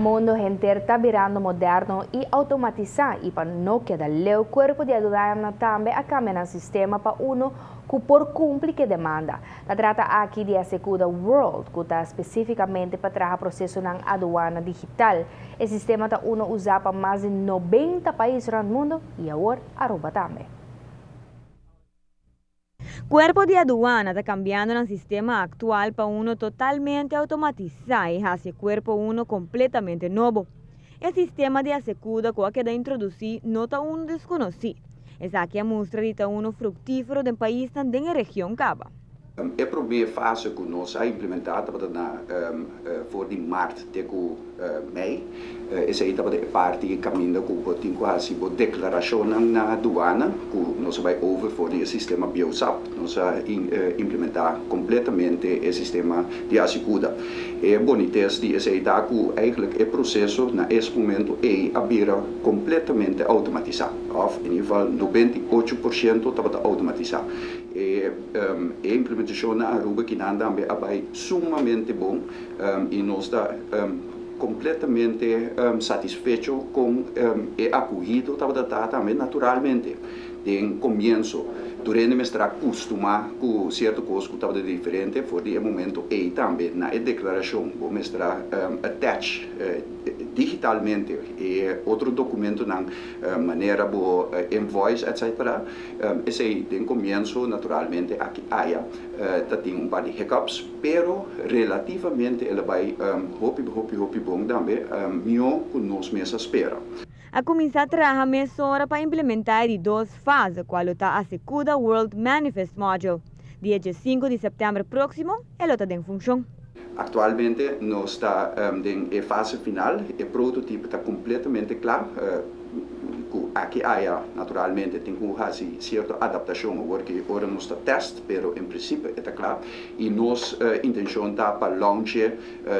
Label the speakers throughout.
Speaker 1: Mundo henter ta birando moderno y automatisa y pa no keda leu, Cuerpo di Aduana tambe a cambia nan sistema pa uno cu por cumpli cu demanda. Ta trata aki di Asycuda World, cu ta specificamente pa traha procesonan aduana digital. E sistema ta uno usa pa mas di 90 pais rond mundo y awor Aruba tambe.
Speaker 2: Cuerpo di Aduana ta cambiando e sistema actual pa uno totalmente automatisa y haci cuerpo uno completamente nobo. E sistema di Asycuda cu a keda introduci no ta uno desconoci. Esaki a mustra di ta uno fructifero den paisnan den region caba.
Speaker 3: E prome fase cu nos a implementa tabata na for di maart te cu mei. Esey tabata e parti caminda cu bo tin cu haci bo declaracion na aduana, cu nos a bay over for di e sistema BioSap. Nos a implementa completamente e sistema di Asycuda. E bonites di esey ta cu eigenlijk e proceso na e momento ey a bira completamente automatisa. Of in ieder geval 98% tabata automatisa. E implementacion na Aruba cu tambe a bay sumamente bon y nos ta completamente satisfecho cu e acogido tabata tambe. Naturalmente, den comienso tur hende mester a custuma cu cierto cos cu tabata diferente. For di e momento ey tambe na e declaracion bo mester a attach digitalmente e otro documentonan manera bo invoice, etc. Esey den comienso naturalmente aki aya tatin un par di hiccups, pero relativamente el a bay hopi hopi hopi bon tambe, miho cu nos mes a spera.
Speaker 2: A cuminsa traha mesora pa implementa e dos fase, cual ta Asycuda World Manifest Module. Dia 5 di september proximo, e ta den funcion.
Speaker 3: Actualmente nos ta den fase final, e prototipo ta completamente cla. Aki aya naturalmente tin cu haci cierto adaptacion pasobra ora nos ta test, pero en principio ta cla y nos intencion ta pa launch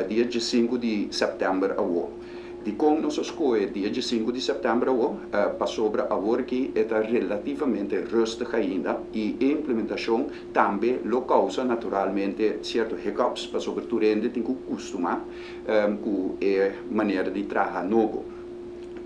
Speaker 3: dia 5 di september awo. Dicon nos a scohe dia 5 di september awo? Pasobra awor cu ta relativamente rustig ainda y e implementacion tambe lo causa naturalmente cierto hiccups, pasobra tur hende tin cu custuma cu e manera di traha nobo.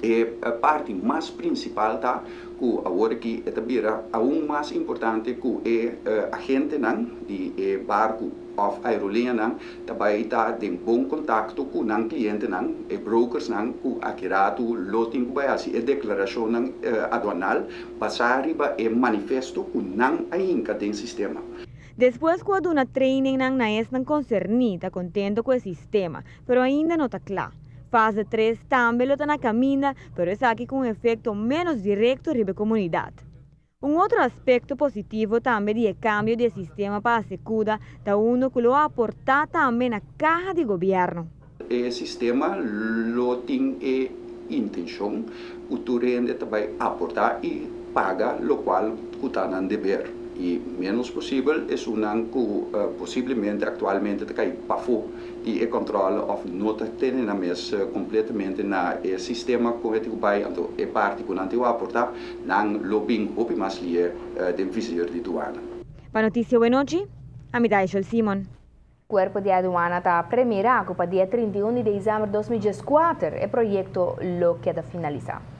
Speaker 3: E parti mas principal ta cu awor cu ta bira aun mas importante cu e agentenan di e barco of aerolineanan tambe ta den bon contacto cu nan clientenan, e brokersnan cu aki rato lo tin cu bay haci e declaracion aduanal basa riba e manifesto cu nan a hinca den sistema.
Speaker 2: Despues cu a duna training nan na esnan concerni, ta contento cu e sistema, pero ainda no ta cla. Fase 3 tambe lo ta na caminda, pero esaki cu un efecto menos directo riba comunidad. Un otro aspecto positivo tambe di cambio di sistema pa Asycuda ta uno cu lo aporta tambe na caha di gobierno.
Speaker 3: E sistema lo tin e intencion cu tur hende tambe aporta y paga locual cu ta nan deber. Y menos posibel esunnan cu posiblemente actualmente ta cay pafo di e control of no ta tene nan mes completamente na e sistema cu ta bay, anto e parti cu nan tin aporta, nan lo bin hopi mas lihe den vizier di douane.
Speaker 2: Pa Noticia Awe Nochi, ami ta Simon.
Speaker 1: Cuerpo di Aduana ta premira pa dia 31 di december di 2014 e proyecto lo keda finalisa.